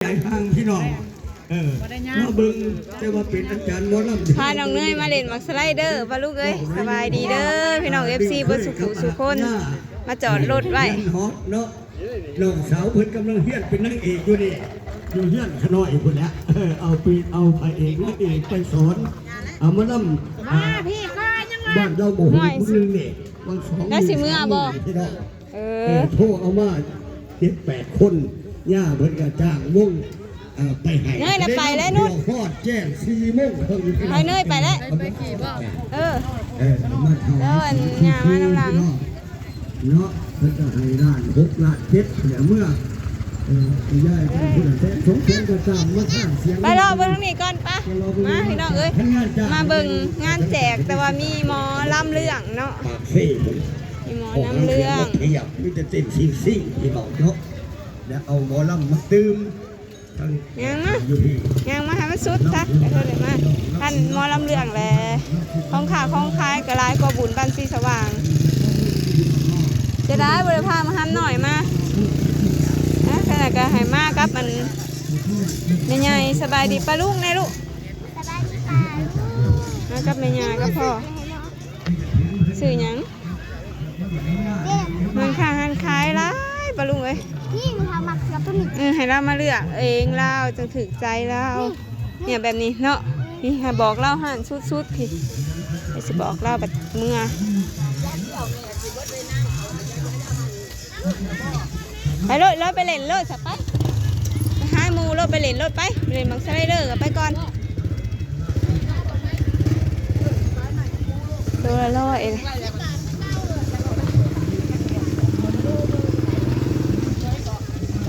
ໃຈຫ່າງພີ່ນ້ອງ ເອີ ມາເບິ່ງ ແຕ່ວ່າເປັນອາຈານໝໍລຳ ພານ້ອງເນຍມາຫຼິ້ນໝາກສະໄລເດີ ປ້າລຸງເອີຍ. ສະບາຍດີເດີພີ່ນ້ອງ ເອັຟຊີ ເບິດສູ່ຜູ້ສູ່ຄົນ ມາຈອດລົດໄວ້ເນາະ. ນ້ອງສາວເພິ່ນກຳລັງຮຽນເປັນນາງເອກຢູ່ນີ້ ຢູ່ເຮືອນຂະນ້ອຍພຸ້ນແຫຼະ ເອີ ເອົາໄປ ເອົາພະເອກນາງເອກໄປສອນ ເອົາໝໍລຳ ມາພີ່ ຂ້ອຍຍັງວ່າ ບ້ານລາວບໍ່ຮູ້ມື້ໜຶ່ງນີ້ ວັນສອງ ແລ້ວຊິເມືອບໍ່? ພີ່ນ້ອງ ເອີ ເອີ ໂທເອົາມາເຈັດແປດຄົນ ຍ່າເພິ່ນກໍຈ້າງວົງ ເອີ ໄປໃຫ້ ເນຍນະໄປແລ້ວນຸດ ຮອດແຈ້ງສີ່ໂມງເຄິ່ງ ໃຫ້ເນຍໄປແລ້ວ ເອີ ເອີ ມາຖວາຍ ແລ້ວອັນຍ່າມານຳຫຼັງ ເນາະ ເພິ່ນກໍໃຫ້ລ້ານຫົກລ້ານເຈັດ ເພື່ອເມືອ ເອີ ຍາຍເພິ່ນເພິ່ນແຊະສົງແສນກໍຕາມມາທາງສຽງ ໄປລໍເບິ່ງທາງນີ້ກ່ອນປະ ມາພີ່ນ້ອງເອີຍ ມາເບິ່ງງານແຈກ ແຕ່ວ່າມີໝໍລຳເລື່ອງເນາະ ປາກເຊ ມີໝໍລຳເລື່ອງ ຂະຫຍັບມີແຕ່ເຕັ້ນຊິງໆ ພີ່ນ້ອງເນາະ ແລ້ວເອົາໝໍລຳມາຕື່ມ ຍ່າງມາ ຍ່າງມາໃຫ້ມັນສຸດຊະ ເອີ ມາ ອັນໝໍລຳເລື່ອງແຫຼະ ຂອງຄ້າຂອງຂາຍກໍຫຼາຍກວ່າບຸນບ້ານສີສະຫວ່າງ ເສຍດາຍບໍ່ໄດ້ພາໝາຫຳນ້ອຍມາ ນະ ຂະໜາດກໍໃຫ້ມາກັບອັນແມ່ໃຫຍ່. ສະບາຍດີປ້າລຸງແດ່ລູກ ສະບາຍດີປ້າລຸງ ມາກັບແມ່ຍ່າກັບພໍ່ ຊື້ຫຍັງ? ຮ້ານຄ້າຮ້ານຂາຍຫຼາຍປ້າລຸງເອີຍ ນີ້ລູກຄ້າມັກເສືອຕົວນີ້ ເອີ ໃຫ້ລາວມາເລືອກເອງ ລາວຈັ່ງຖືກໃຈລາວ ນີ້ ນີ້ແບບນີ້ເນາະ ນີ້ໃຫ້ບອກລາວຮ້ານສຸດໆ ພີ້ ຊິບອກລາວບັດເມືອ ໄປໂລດ ເລີຍໄປຫຼິ້ນໂລດຊະ ໄປ ໄປຫາໝູ່ໂລດ ໄປຫຼິ້ນໂລດ ໄປ ໄປຫຼິ້ນບັ້ງສະໄລເດີ ກໍໄປກ່ອນ ຕົວລະຮ້ອຍ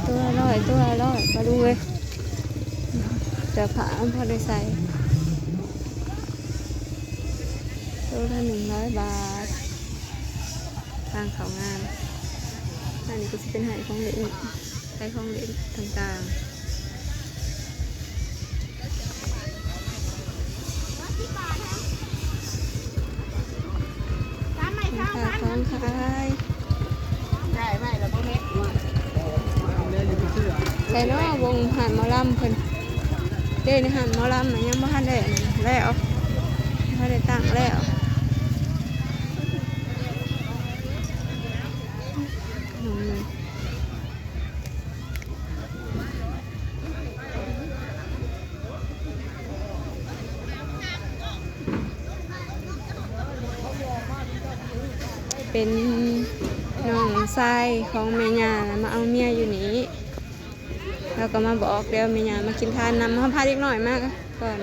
ຕົວລະຮ້ອຍ ຕົວລະຮ້ອຍ ປະລຸງເອີຍ ເສື້ອຜ້າມັນພໍໄດ້ໃສ່ ຕົວລະໜຶ່ງຮ້ອຍບາດ. ທາງເຂົ້າງານ ອັນນີ້ກໍຊິເປັນຮ້ານຂອງເຫຼັ້ນ ຂາຍຂອງເຫຼັ້ນຕ່າງໆ ຂາຍຂອງຂາຍ ໃສເນາະ ວົງຮ້ານໝໍລຳເພິ່ນ ເດ້ ໃນຮ້ານໝໍລຳນະ ຍັງບໍ່ທັນໄດ້ອັນນັ້ນແລ້ວ ບໍ່ໄດ້ຕັ້ງແລ້ວ. ເປັນນ້ອງຊາຍຂອງແມ່ຍ່າ ມາເອົາເມຍຢູ່ນີ້. ລາວກໍມາບອກ ດຽວແມ່ຍ່າມາກິນທານນຳ ເຮົາພາເດັກນ້ອຍມາກ່ອນ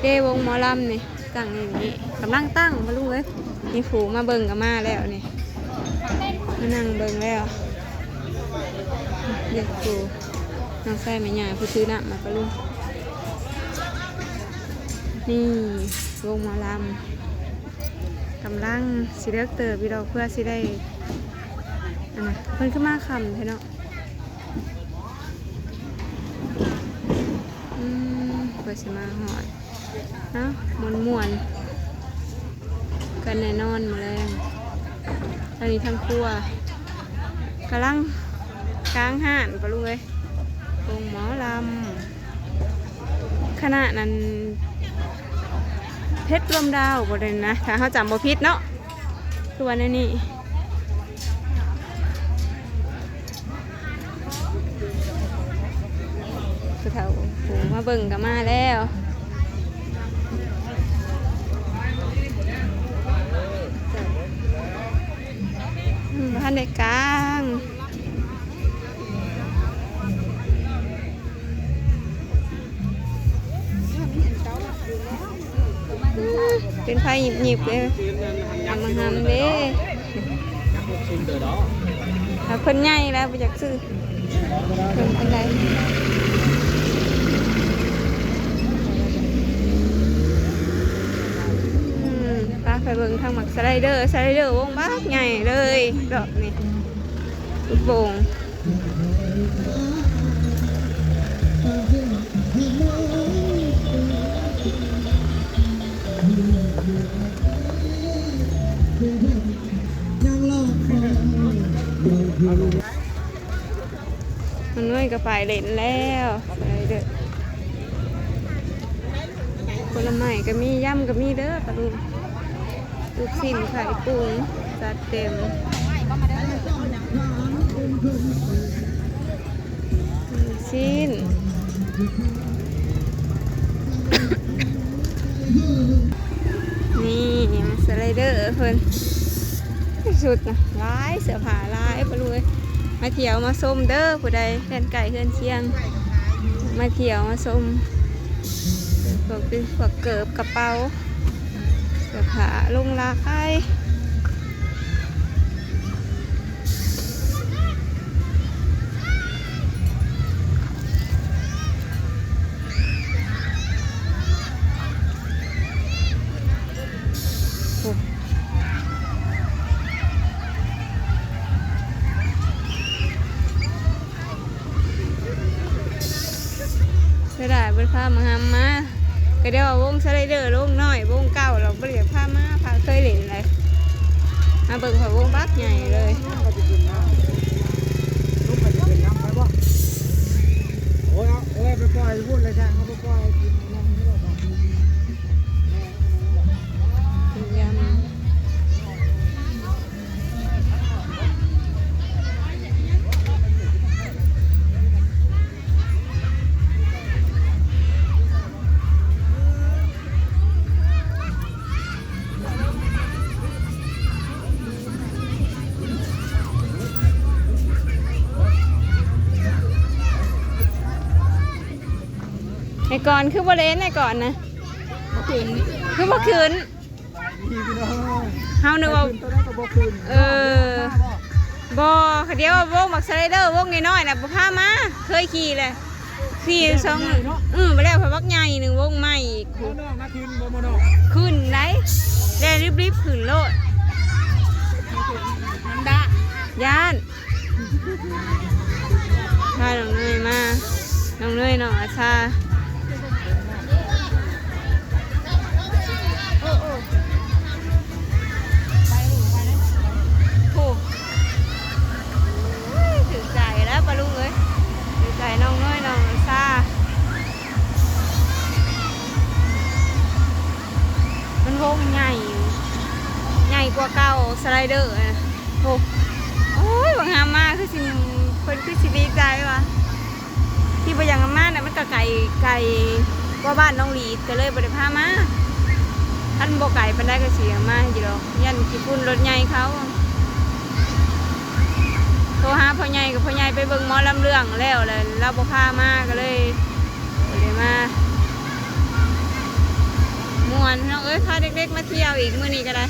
ເດ້. ວົງໝໍລຳນີ້ຕັ້ງຢູ່ນີ້ ກຳລັງຕັ້ງ ປ້າລຸງເອີຍ. ມີຜູ້ມາເບິ່ງກໍມາແລ້ວນີ້ ມານັ່ງເບິ່ງແລ້ວ. ເດັກຜູ້ ນ້ອງຊາຍແມ່ຍ່າ ຜູ້ຖືນ້ຳມາ ປ້າລຸງ. ນີ້ ວົງໝໍລຳ ກຳລັງຊິເລິກເຕີບຢູ່ດອກ ເພື່ອຊິໄດ້ ອັນນະ ເພິ່ນຄືມາຄ່ຳແທ້ເນາະ. ອືມ ເພິ່ນຊິມາຮອດເນາະ ມ່ວນໆ ກັນແນ່ນອນມື້ແລງ. ອັນນີ້ທາງຄົວ ກຳລັງກາງຮ້ານ ປ້າລຸງເອີຍ. ວົງໝໍລຳ ຄະນະນັ້ນ ເພັດລວມດາວບໍ່ໄດ້ນະ ຖ້າເຮົາຈຳບໍ່ຜິດເນາະ ຄືວ່າແນວນີ້. ຜູ້ເຖົ້າຜູ້ມາເບິ່ງກໍມາແລ້ວ. ອືມ ບໍ່ທັນໄດ້ກາງ. ເປັນໄຜຫຍິບໆເດ້ ຫາມາຫາມເດ້. ຫາເພິ່ນໃຫຍ່ແລ້ວ ບໍ່ຢາກຊື້ເພິ່ນປານໃດ. ອືມ ພາໄປເບິ່ງທາງໝາກສະໄລເດີ ສະໄລເດີວົງບັກໃຫຍ່ເລີຍ ດອກນີ້ ສຸດວົງ. ມັນນ້ອຍ ກໍໄປເຫຼັ້ນແລ້ວ ໄປເດີ ຜົນລະໄມ້ກໍມີ ຢຳກໍມີເດີປາລຸງ ລູກຊິ້ນ ໄຂ່ປຸງ ຈັດເຕັມ ລູກຊິ້ນ ນີ້ ສະໄລເດີເພິ່ນ ຊຸດນະ ຫຼາຍ ເສື້ອຜ້າຫຼາຍປາລຸງເອີຍ ມາທ່ຽວມາຊົມເດີ ຜູ້ໃດແລ່ນໃກ້ເຮືອນຄຽງ ມາທ່ຽວມາຊົມ ເປັນພວກ ເປັນພວກເກີບ ກະເປົາ ເສື້ອຜ້າ ລົງຫຼາຍ. ເສຍດາຍບໍ່ໄດ້ພາມາຫາມາ ກໍໄດ້ວ່າວົງສະໄລເດີວົງນ້ອຍ ວົງເກົ່າ ລາວບໍ່ໄດ້ພາມາ ພາເຄີຍເຫຼັ້ນເລີຍ ມາເບິ່ງພາວົງບັກໃຫຍ່ເລີຍ. ໂອ້ຍ ເອົາ ເອົາໄປປ່ອຍຢູ່ພຸ້ນເລີຍ ຊ່າງເອົາໄປປ່ອຍກິນ ໄອ້ກອນຄືບໍ່ເຫຼັ້ນ ໄອ້ກອນນະ ບໍ່ຂຶ້ນ ຄືບໍ່ຂຶ້ນ? ນີ້ພີ່ນ້ອງ ເຮົານຶກວ່າ ຂຶ້ນໂຕໃດກໍບໍ່ຂຶ້ນ ເອີ ບໍ່ ດຽວວົງບັກສະໄລເດີວົງນ້ອຍໆນະ ບໍ່ພາມາ ເຄີຍຂີ່ແຫຼະ ຂີ່ສອງ ເອີ ບໍ່ແລ້ວ ບັກໃຫຍ່ໜຶ່ງ ວົງໃໝ່ອີກ ເອີ ນ້ອງນະ ຂຶ້ນບໍ່ ບໍ່ນ້ອງ ຂຶ້ນໄດ໋ ແລ່ນລິບໆຂຶ້ນໂລດ ມັນດະ ຢ້ານ. ພານ້ອງເນີຍມາ ນ້ອງເນີຍ ນ້ອງອາຊາ ໂອ້ ໂອ້ ໂອ້ ຖືກໃຈແລ້ວປາລຸງເອີຍ ຖືກໃຈນ້ອງເນີຍ ນ້ອງອາຊາ. ມັນວົງໃຫຍ່ ໃຫຍ່ກວ່າເກົ່າ ສະໄລເດີນະ ໂອ້ ໂອ້ຍ ບັກຫາມາຄືຊິ ເພິ່ນຄືຊິດີໃຈວ່າ ທີ່ບໍ່ຢາກມານະ ມັນກໍໄກ ໄກກວ່າບ້ານນ້ອງຫຼີດ ກໍເລີຍບໍ່ໄດ້ພາມາ ຄັນບໍ່ໄກປານໃດກໍຊິມາຢູ່ດອກ ຢ້ານຂີ້ຝຸ່ນລົດໃຫຍ່ເຂົາ ໂທຫາພໍ່ໃຫຍ່ ກໍພໍ່ໃຫຍ່ໄປເບິ່ງໝໍລຳເລື່ອງແລ້ວ ແລ້ວລາວບໍ່ພາມາ ກໍເລີຍ ບໍ່ໄດ້ມາ ມ່ວນພີ່ນ້ອງເອີຍ ພາເດັກໆມາທ່ຽວອີກມື້ນີ້ກໍໄດ້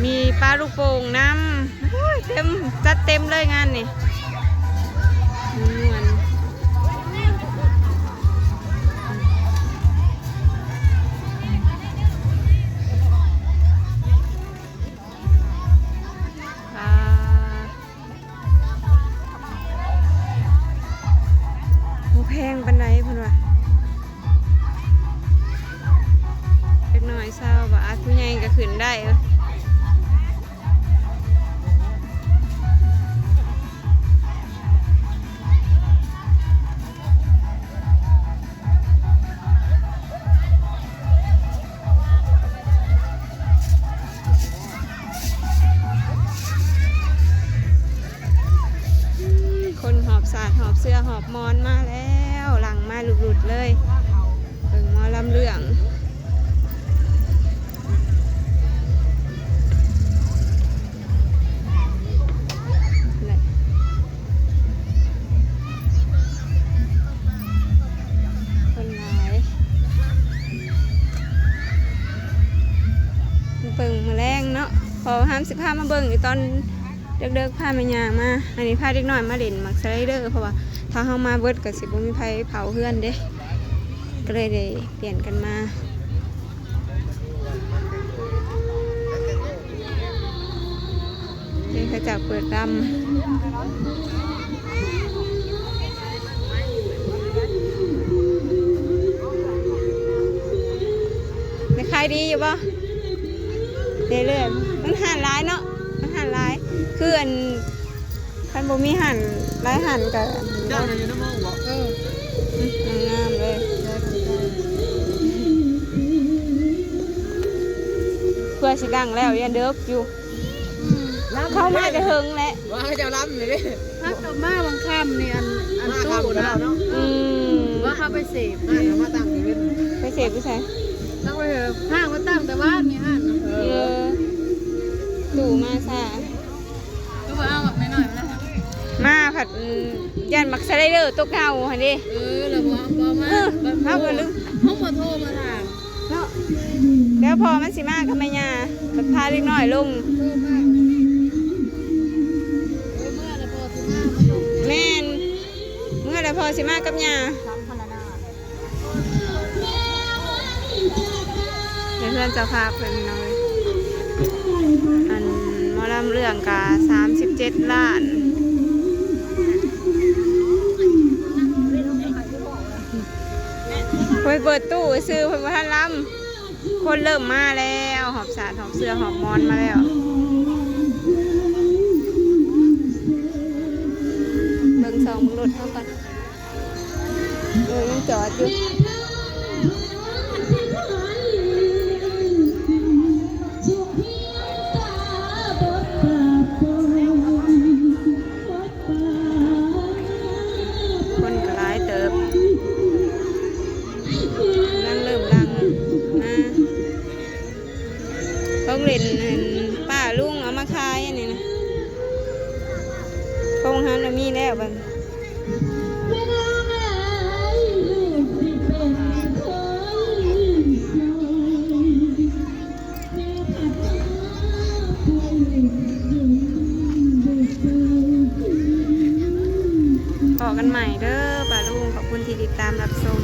ມີປາລູກໂປ່ງນຳ. ໂອ້ຍ ເຕັມ ຈັດເຕັມເລີຍງານນີ້ ມ່ວນໆ. ອ່າ ບໍ່ແພງປານໃດເພິ່ນວ່າ ເດັກນ້ອຍຊາວບາດ ຜູ້ໃຫຍ່ກໍຂຶ້ນໄດ້. ຄົນຫອບສາດ ຫອບເສື່ອ ຫອບໝອນມາແລ້ວ ຫຼັ່ງມາຫຼຸດໆເລີຍ ເບິ່ງໝໍລຳເລື່ອງ. ຄົນຫຼາຍ ເບິ່ງມື້ແລງເນາະ ເພາະວ່າຫ້າມຊິພາມາເບິ່ງຢູ່ຕອນເດິກໆ ພາແມ່ຍ່າມາ. ອັນນີ້ພາເດັກນ້ອຍມາຫຼິ້ນໝາກສະໄລເດີ ເພາະວ່າຖ້າເຮົາມາເບິດກໍຊິບໍ່ມີໃຜເຝົ້າເຮືອນເດ້ ກໍເລີຍໄດ້ປ່ຽນກັນມາ. ເດ້ ເຂົາເຈົ້າເປີດລຳ. ໄດ້ຂາຍດີຢູ່ບໍ່? ເລື້ອຍໆ ມັນຮ້ານຫຼາຍເນາະ ມັນຮ້ານຫຼາຍ ຄືອັນ ຄັນບໍ່ມີຮ້ານຫຼາຍຮ້ານກໍ ເຈົ້ານະຢູ່ນຳໝໍບໍ່? ເອີ ອືມ ງາມເລີຍ ເພື່ອຊິດັງແລ້ວ ຢ້ານເດິກຢູ່. ອືມ ເຂົ້າມາແຕ່ເຫິງແຫຼະ ວ່າເຂົາເຈົ້າລຳເລີຍເດ້. ເຮົາກໍມາຫວ່າງຄ່ຳນີ້ ອັນ ອັນຕູ້ນະ ມາຄ່ຳເນາະ ອືມ ວ່າເຮົາໄປເສບ ຮ້ານເຮົາມາຕັ້ງແຕ່ເວັນ ໄປເສບຢູ່ໃສ? ເຮົາໄປເອີ ຮ້ານມາຕັ້ງແຕ່ວານນີ້ ຮ້ານ ເອີ ຕູ້ມາຊ້າ ຄືວ່າເອົາບັກນ້ອຍໆ ມາ ມາພັດ ຢ້ານບັກສະໄລເດີຕົກເຫງົ້າຫັ້ນເດ້. ເອີ ແລ້ວບໍ່ ບໍ່ມາ ເອີ ເຮົາກໍລືມ ເຮົາບໍ່ໂທມາຖາມ ເນາະ ແລ້ວພໍ່ມັນຊິມາກັບແມ່ຍ່າ ບັດພາເດັກນ້ອຍລົງ. ເອີ ເມື່ອແລ້ວພໍ່ຊິມາ ມາສົ່ງ ແມ່ນ ເມື່ອແລ້ວພໍ່ຊິມາກັບຍ່າ. ເປັນເຮືອນເຈົ້າພາບເພິ່ນເນາະ ອັນໝໍລຳເລື່ອງກະສາມສິບເຈັດລ້ານ. ເພິ່ນເປີດຕູ້ຊື່ ເພິ່ນບໍ່ທັນລຳ ຄົນເລີ່ມມາແລ້ວ ຫອບສາດ ຫອບເສື່ອ ຫອບໝອນມາແລ້ວ. ເບິ່ງ ສ່ອງເບິ່ງລົດເຮົາກ່ອນ ເອີ ຍັງຈອດຢູ່. ຄົນກໍຫຼາຍເຕີບ ກຳລັງເລີ່ມຫຼັ່ງມາ. ຂອງຫຼິ້ນຫັ້ນ ປ້າລຸງເອົາມາຂາຍອັນນີ້ນະ ຂອງຫັ້ນນະມີແລ້ວບັດ. ພໍ້ກັນໃໝ່ເດີປ້າລຸງ ຂອບຄຸນທີ່ຕິດຕາມຮັບຊົມ.